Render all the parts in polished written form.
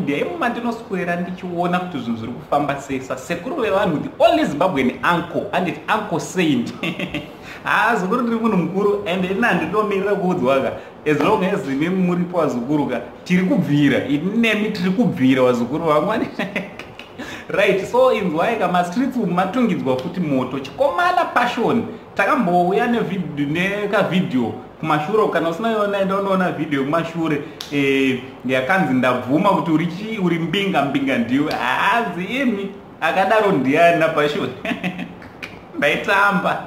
media, imo mandinoswera ndichiona kuti zvinhu zviri kufamba sei sasekuru vevanhu, the only Zimbabwean uncle, anditi Uncle Saint. Haa, zukuru, ndiri munhu mukuru and ini handinomirira kuudzwaka. As long as imi muripo wazukuru ka, tiri kubvira, ini nemi tiri kubvira, wazukuru vangu. Right, so inzwai ka, mastreets umu matungidzwa futi moto. Chikomana Passion, takambouya nekavhidhiyo kumashure. Kana usina iona, enda unoona vhidhiyo yekumashure yakanzi "Ndabvuma kuti uri chii, uri mbinga, mbinga ndiwe." Haanzi imi akadaro ndiani naPassion? Ndaitamba.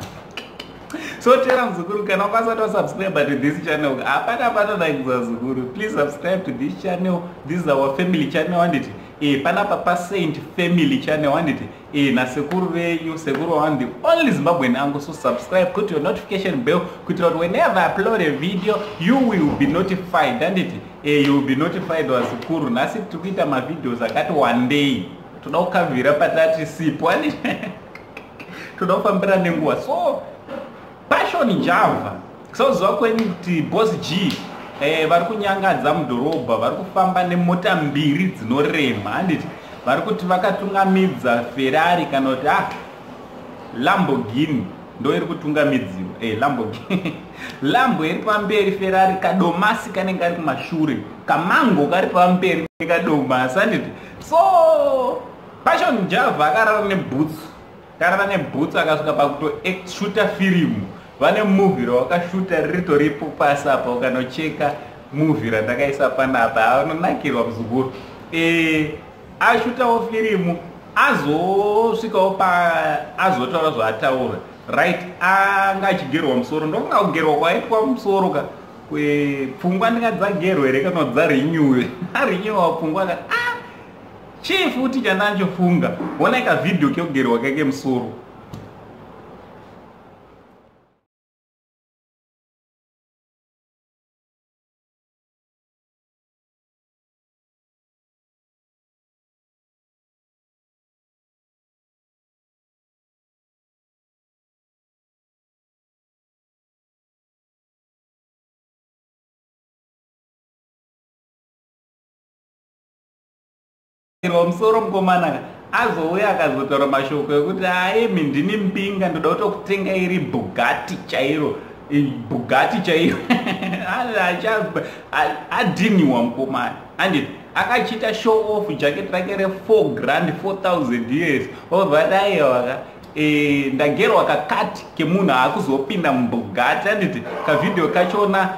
So tera muzukuru, kana ukasati wasubscribe to this channel, hapana panonakidza zukuru. Please subscribe to this channel. This is our family channel, handiti? Panapa paSaint Family Channel, handiti? Nasekuru venyu, sekuru wawan, the only Zimbabwean uncle. So subscribe, put your notification bell kuitira kuti whenever I upload a video, you will be notified, handiti? You will be notified, wazukuru. Nhasi tiri kuita mavideos akati one day, toda kukavhira patati sipo, handiti? Toda kufambira nenguva. So Passion Java, sauziva kwenyu kuti Boss G vari kunyangadza mudhorobha, vari kufamba nemota mbiri dzinorema, handiti? Vari kuti vakatungamidza Ferrari kana kuti Lamborghini, ndo iri kutungamidziwa. Lamborghini, Lambo iri pamberi, Ferrari kadomasi kanenge kari kumashure, kamango kari pamberi nekadomasi, handiti? So Passion Java akarara nebhutsu, akarara nebhutsu, akasvika pakutoshuta firimu. Vane movie rawakashuta riritoripo pasi apa. Ukanocheka movie randakaisa panapa, anonakirwa muzukuru. Ashutawo firimu, azosvikawo pa azotaura zvaataura, right? Anga achigerwa musoro, ndokunga kugerwa kwaitwa musoro ka, pfungwa ndingadzagerwa here kana kuti dzarenewe, arenewa pfungwa. Akati, "Ah, chii futi chandanchofunga?" Onai kavhidhiyo kekugerwa kake musoro. Musoro mukomana azouya akazotaura mashoko ekuti, "Aimi, ndini mbinga, ndoda kutokutenga iri Bugatti chairo, Bugatti chaiyo." Adhiniwa mukomana, anditi? Akachiita show off jacket rake re4 grand, 4000 years, obva daiwaka ndagerwa kakati kemunhu aakuzopinda muBugatti, anditi? Kavhidhiyo kachona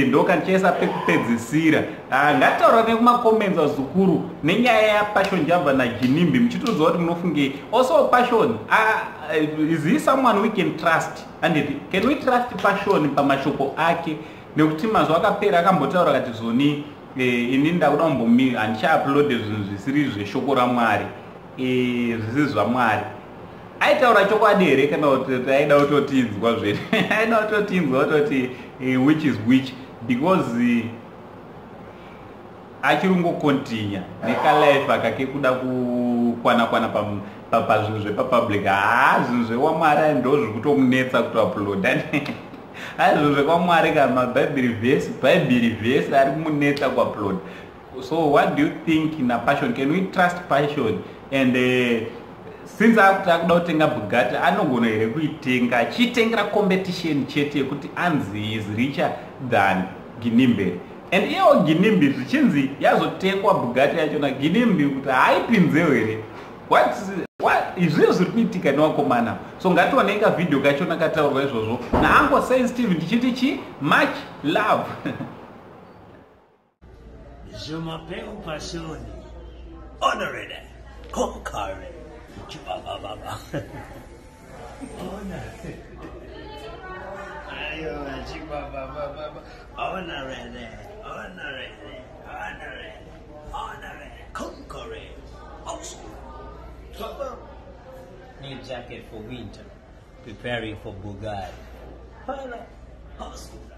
ndo kandichaisa pekupedzisira. Ngataura nekumacomments, vazukuru, nenyaya yaPassion Java naGinimbi, muchitoziva kuti munofungei. Also Passion, is he someone we can trust, anditi? Can we trust Passion pamashoko ake? Nekuti mazuva akapera akambotaura kati zoni, ini ndakuda kumbomi handichauploade zvinhu zvisiri zveshoko raMwari, zvisiri zvaMwari. Aitaura chokwadi here kana kuti aida kutotinzwa zvene, aida kutotinzwa kutoti which is which? Because achiri kungokontinya nekalife aka kekuda kukwana kwana pazvinhu zvepapublic. Haa, zvinhu zvewamwari ndo zviri kutomunetsa kutouploada. Hai, zvinhu zvekwamwari kana mabhaibheri vhesi, bhaibheri vhesi ari kumunetsa kuupload. So what do you think naPassion? Can we trust Passion? And since akuti akuda kutenga Bugatti, anogona here kuitenga achiitengera competition chete yekuti anzi is richer than Ginimbi? And iyewo Ginimbi, zvichinzi yazotengwa Bugatti yachona, Ginimbi kuti haaipinzewo here? Izvizvo zviri kuitika nevakomana. So ngationei kavhidhiyo kachona kataurwa izvozvo naUncle Saint Steve. Ndichiti chi much love. Je m'appelle Passion. Honoré. Conqueror. Chibababa. Honoré. Ayo, chibababa. Honoré. Honoré. Honoré. Honoré. Conqueror. Oxford. New jacket for winter. Preparing for Bugatti. Honoré. Oxford.